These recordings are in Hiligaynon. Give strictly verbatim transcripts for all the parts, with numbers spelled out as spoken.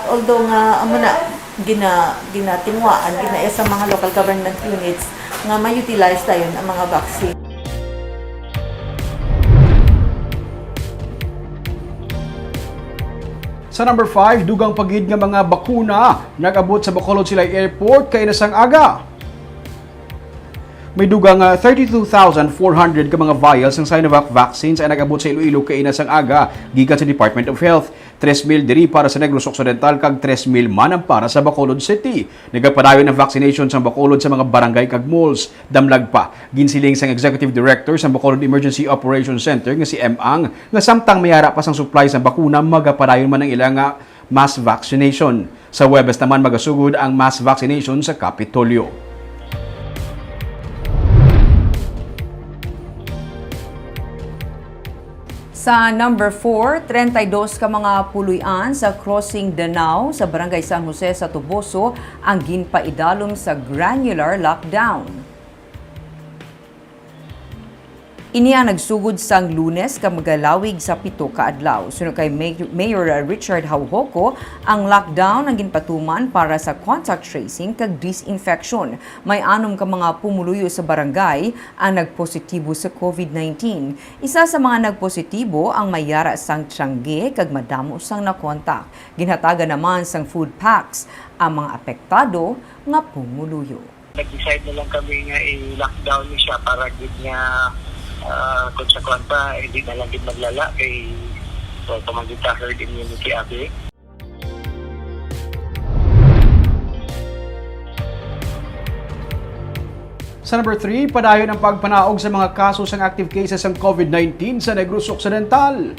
Although nga amo na gina-, ginatinguhaan gid na sa mga local government units nga ma-utilize dayon ang mga vaccine. Sa number five, dugang pa gid nga mga bakuna nag-abot sa Bacolod Silay Airport kaina sang aga. May dugang, ah, thirty-two thousand four hundred ka mga vials sang Sinovac vaccines ang nag-abot sa Iloilo kaina sang aga gikan sa Department of Health. Tres mil diri para sa Negros Occidental kag tres mil man ang para sa Bacolod City. Nagapadayon ang vaccination sa Bacolod sa mga barangay kag malls. Damlag pa, ginsiling sang Executive Director sa Bacolod Emergency Operations Center nga si M. Ang nga samtang may ara pa sang supply sa bakuna, magapadayon man ang ila nga mass vaccination. Sa Huwebes naman magasugod ang mass vaccination sa Kapitolyo. Sa number four, treinta y dos ka mga puloy-an sa Crossing Danao sa Barangay San Jose sa Toboso ang ginpaidalom sa granular lockdown. Ini ang nagsugod sang Lunes kag magalawig sa pito ka adlaw. Suno kay May-, Mayor Richard Haujoco, ang lockdown ang ginpatuman para sa contact tracing kag disinfection. May anom ka mga pumuluyo sa barangay ang nagpositibo sa COVID nineteen. Isa sa mga nagpositibo ang may ara sang tiangge kag madamo sang nakontak. Ginhatagan naman sang food packs ang mga apektado nga pumuluyo. Nag-decide na lang kami nga i-lockdown ni siya para gid nga ah, kung sa kwan pa, hindi na lang gid maglala kay wala pa man gid ta herd immunity abi. Sa number three, padayon ang pagpanaog sa mga kaso sang active cases sang COVID nineteen sa Negros Occidental.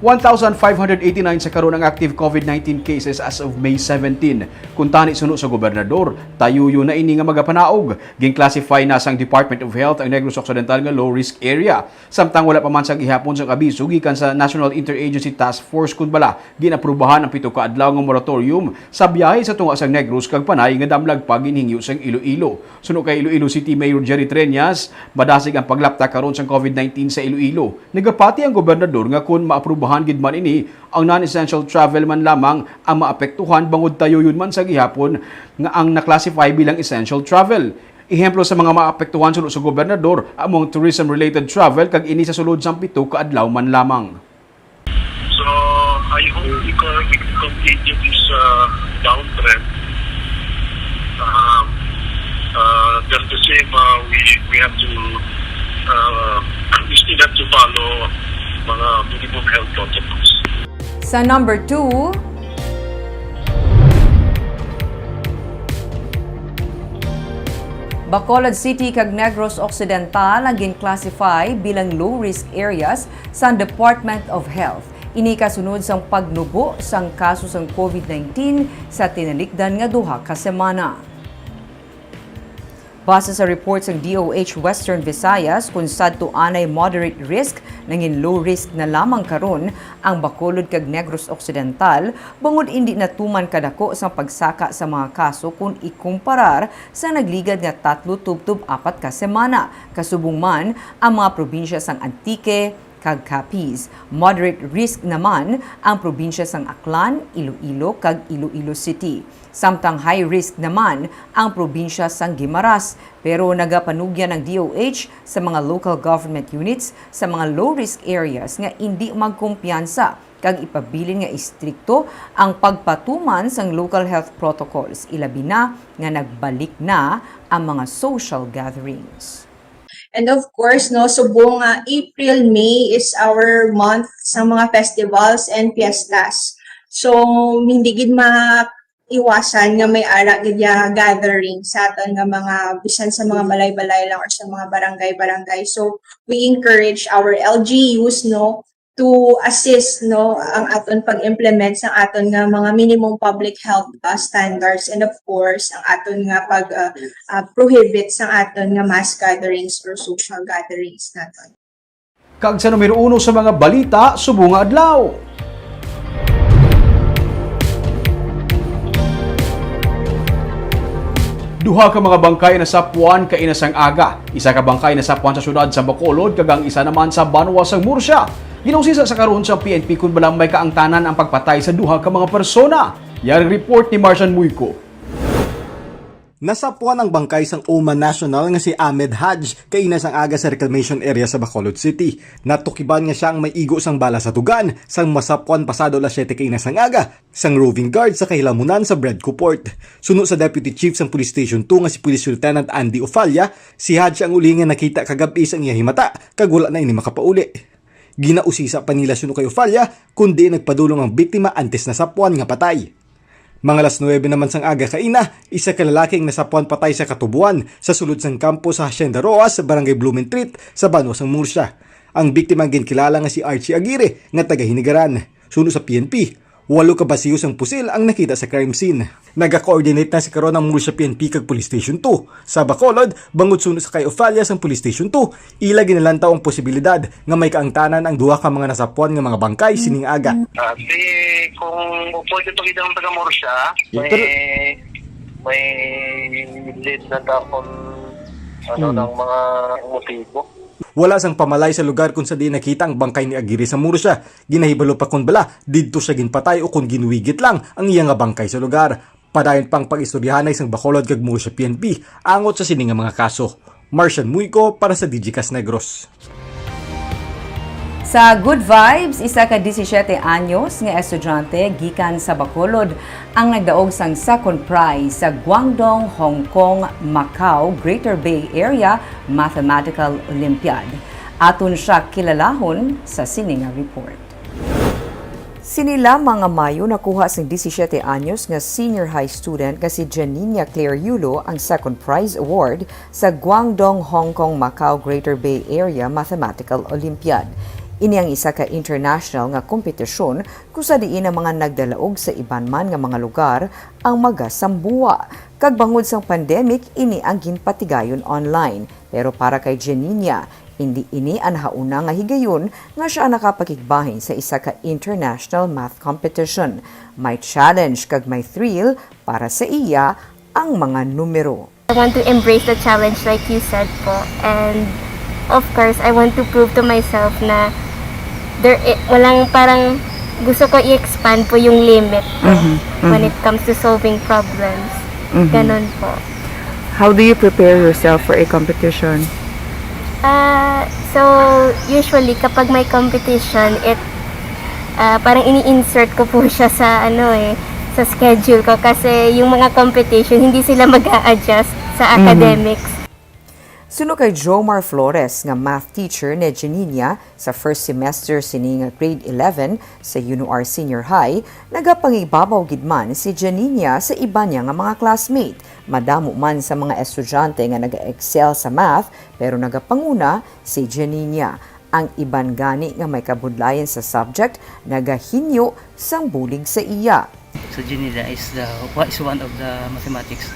One thousand five hundred eighty-nine sa karon ang active COVID nineteen cases as of May seventeen. Kuntani suno sa gobernador, tayuyo na ini nga magapanaog. Gin-classify na sang Department of Health ang Negros Occidental nga low risk area. Samtang wala pa man sa gihapon sang abiso gikan sa National Interagency Task Force kun bala, gin-aprubahan ang pito ka adlaw nga moratorium sa biyahe sa tunga sang Negros kag Panay nga damlag pa ginhingyo sang Iloilo. Suno kay Iloilo City Mayor Jerry Treñas, madasig ang paglapta karon sang COVID nineteen sa Iloilo. Nagapati ang gobernador nga kon maaprubahan gid man ini, ang non-essential travel man lamang ang maapektuhan bangod tayuyon man sa gihapon nga ang na-classify bilang essential travel. Ehemplo sa mga maapektuhan suno sa gobernador amo ang tourism-related travel kag ini sa sulod sang pito ka adlaw man lamang. So I hope we can, we can continue this uh, downtrend. Um, uh, just the same, uh, we we have to uh, we still have to follow mga minimum health protocols. Sa number two, Bacolod City kag Negros Occidental ang gin-classify bilang low-risk areas sang Department of Health. Ini kasunod sang pagnubo sang kaso sang COVID nineteen sa tinalikdan nga duha ka semana. Base sa report sang D O H Western Visayas, kon sadto anay moderate risk, nangin low risk na lamang karon ang Bacolod kag Negros Occidental, bangod indi na tuman kadako sang pagsaka sa mga kaso kon ikumparar sa nagligad nga tatlo tubtob apat ka semana. Kasubong man ang mga probinsya sang Antique kag Capiz. Moderate risk naman ang probinsya sang Aklan, Iloilo, kag Iloilo City. Samtang high risk naman ang probinsya sang Guimaras, pero nagapanugyan ang D O H sa mga local government units sa mga low-risk areas nga indi magkumpiyansa kag ipabilin nga istrikto ang pagpatuman sang local health protocols, ilabi na nga nagbalik na ang mga social gatherings. And of course, no, subong nga April, May is our month sa mga festivals and fiestas. So, hindi gid maiwasan nga may ara gid ya gathering sa aton nga mga, bisan sa mga balay-balay lang or sa mga barangay-barangay. So, we encourage our L G Us, no, to assist, no, ang aton pag-implement sa aton nga mga minimum public health uh, standards, and of course ang aton nga pag uh, uh, prohibit sa aton nga mass gatherings or social gatherings naton. Kag sa numero uno sa mga balita subong nga adlaw. Duha ka mga bangkay nasapuan kaina sang aga. Isa ka bangkay nasapuan sa syudad sa Bacolod kag ang isa naman sa banwa sang Murcia. Ginausisa sa karon sa P N P kon bala may kaangtanan ang pagpatay sa duha ka mga persona. Yari report ni Marsan Muyko. Nasapwan ang bangkay sang Oman national nga si Ahmed Haj kaina sang aga sa reclamation area sa Bacolod City. Natukiban nga siya ang may igo sang bala sa tugan sang masapwan pasado alas siyete kaina sang aga sang roving guard sa kahilamunan sa Bredco Port. Suno sa Deputy Chief sang Police Station two nga si Police Lieutenant Andy Ofalla, si Haj ang uli nga nakita kagab-i sang iya himata kag wala na ini makapauli. Ginausisa pa nila suno kay Ofalla, kundi nagpadulong ang biktima antes nasapwan nga patay. Mga alas nuwebe naman sang aga kaina, isa ka lalaki ang nasapwan patay sa katubuan sa sulod sang kampo sa Hacienda Roas sa Barangay Blumentritt sa banwa sang Murcia. Ang biktima ang ginkilala nga si Archie Aguirre nga taga Hinigaran. Suno sa P N P, walo ka basiyo sang pusil ang nakita sa crime scene. Naga-coordinate na sa karon ang Murcia P N P kag Police Station two sa Bacolod, bangod suno sa kay Ofalla sang Police Station two, ila ginalantaw ang posibilidad nga may kaangtanan ang duha ka mga nasapwan nga mga bangkay sining aga. Ah, si, kung pwede pa gid ang taga Murcia, Yeah, may, pero may lead na ta kung ano Mm. ng mga motibo. Wala sang pamalay sa lugar kung sa diin nakita ang bangkay ni Aguirre sa Murcia. Ginahibalo pa kon bala didto siya ginpatay o kon ginwigit lang ang iya nga bangkay sa lugar. Padayon pang pag-istoryahanay sang Bacolod kag Murcia P N P angot sa sini nga mga kaso. Marcian Muyco para sa Digicast Negros. Sa Good Vibes, isa ka disisiete anyos nga estudyante gikan sa Bacolod ang nagdaog sang second prize sa Guangdong Hong Kong Macau Greater Bay Area Mathematical Olympiad. Aton siya kilalahon sa sini nga report. Sini lamang nga Mayo, nakuha sang disisiete anyos nga senior high student nga si Janina Claire Yulo ang second prize award sa Guangdong Hong Kong Macau Greater Bay Area Mathematical Olympiad. Ini ang isa ka international nga kompetisyon kung sa diin ang mga nagdalaog sa iban man nga mga lugar ang magasambuwa, kag bangod sang pandemic, ini ang ginpatigayon online. Pero para kay Janina, indi ini ang nahauna nga higayon nga siya nakapakigbahin sa isa ka international math competition. May challenge kag may thrill para sa iya ang mga numero. I want to embrace the challenge, like you said po. And of course, I want to prove to myself na there, eh, walang, parang gusto ko i-expand po yung limit ko Mhm, when mhm. it comes to solving problems. Mhm. Ganun po. How do you prepare yourself for a competition? Ah, so, usually, kapag may competition, it, ah, parang ini-insert ko po siya sa, ano eh, sa schedule ko kasi yung mga competition, hindi sila mag-a-adjust sa Mhm. academics. Suno kay Jomar Flores nga math teacher ni Janina, sa first semester sini nga grade eleven sa UNOR Senior High, nagapangibabaw gid man si Janina sa iban niya nga mga classmate. Madamo man sa mga estudyante nga naga-excel sa math, pero nagapanguna si Janina. Ang iban gani nga may kabudlayan sa subject nagahinyo sang bulig sa iya. So, Janina is the, is one of the mathematics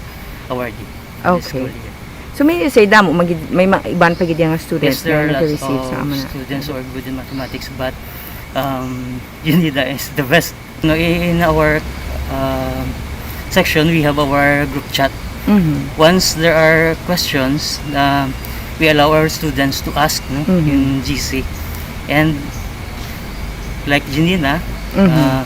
awardee this Okay. school year. So, may say damo, magid-, may mga iban pa gid nga students Yes, there na are lots nag-receive sa of amo na. students who are good in mathematics, but, um, Janina is the best. No, i-, in our, um, section, we have our group chat. Mhm. Once there are questions, uh, we allow our students to ask, no, Mhm. yung G C. And like Janina, Mhm. uh,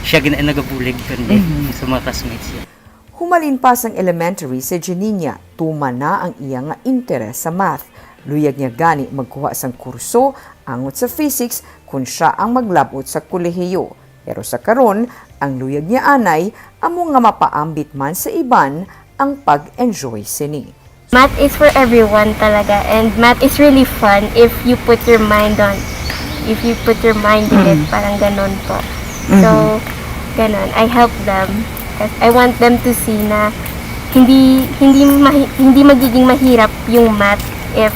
siya gina-, nagabulig kundi Mhm. sa mga classmates niya. Humalin pa sang elementary si Janina, tuman na ang iya nga interes sa math. Luyag niya gani magkuha sang kurso angot sa physics kon siya ang maglab-ot sa kolehiyo. Pero sa karon, ang luyag niya anay amo nga mapaambit man sa iban ang pag-enjoy sini. Math is for everyone talaga, and math is really fun if you put your mind on, if you put your mind in it, Mm. parang ganon po. So, Mhm. ganon. I help them. 'Cause I want them to see na hindi, hindi mahi-, hindi magiging mahirap yung math if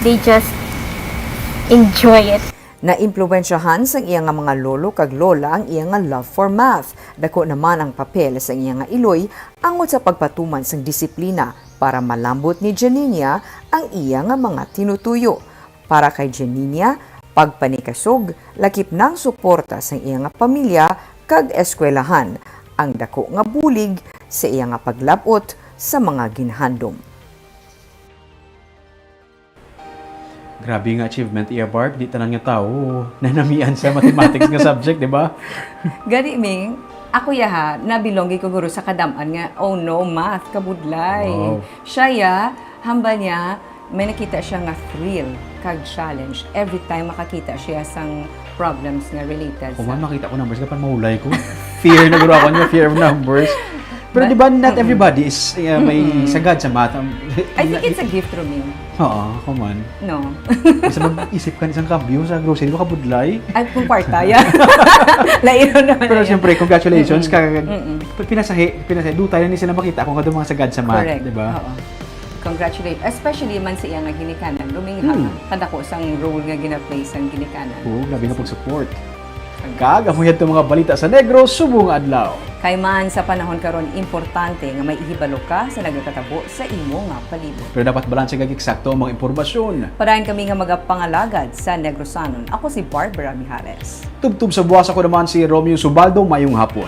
they just enjoy it. Naimpluwensyahan sang iya nga mga lolo kag lola ang iya nga love for math. Dako naman ang papel sang iya nga iloy angot sa pagpatuman sang disiplina para malambot ni Janina ang iya nga mga tinutuyo. Para kay Janina, pagpanikasog, lakip na ang suporta sang iya nga pamilya kag eskwelahan, ang dako nga bulig sa iya nga paglab-ot sa mga ginhandom. Grabe nga achievement iya, Barb. Di tanan nga tawo nanamian sa mathematics nga subject, di ba? Gani, Ming, ako yaha, nabilonggi ko guro sa kadam-an nga, oh no, math, kabudlay. Wow. Siya ya, hambal niya, may nakita siya nga thrill kag challenge every time makakita siya sang problems nga related Kung sa... man makita ko numbers, kapan mahulay ko. Fear na guro ako niya, fear of numbers. Pero But- di ba, not Mm-mm. everybody is uh, may Mm-mm. sagad sa math. Um, I think it's a gift, Roming. Oo, ako man. No. Basta mag-isip ka isang kambyo sa grocery, makabudlay. Ay, kung kwarta, ya. Lain naman Pero yan. siyempre, congratulations. Mm-mm. Kag Mm-mm. pinasahi, pinasahi, dutay na ni sila makita kung ano mga sagad sa math, Correct. di ba? Oo. Congratulate. Especially man sa iya nga ginikanan. Roming, ha, Hmm. kadako sang role nga gina-play sang ginikanan. Oo, grabe nga pag-support. Kag amo yadto mga balita sa Negros subong nga adlaw. Kay man sa panahon karon, importante nga may ihibalo ka sa nagakatabo sa imo nga palibot. Pero dapat balanse kag eksakto ang mga impormasyon. Padayon kami nga magapangalagad sa Negrosanon. Ako si Barbara Mijares. Tubtob sa buwas, ako naman si Romeo Subaldo. Mayong hapon.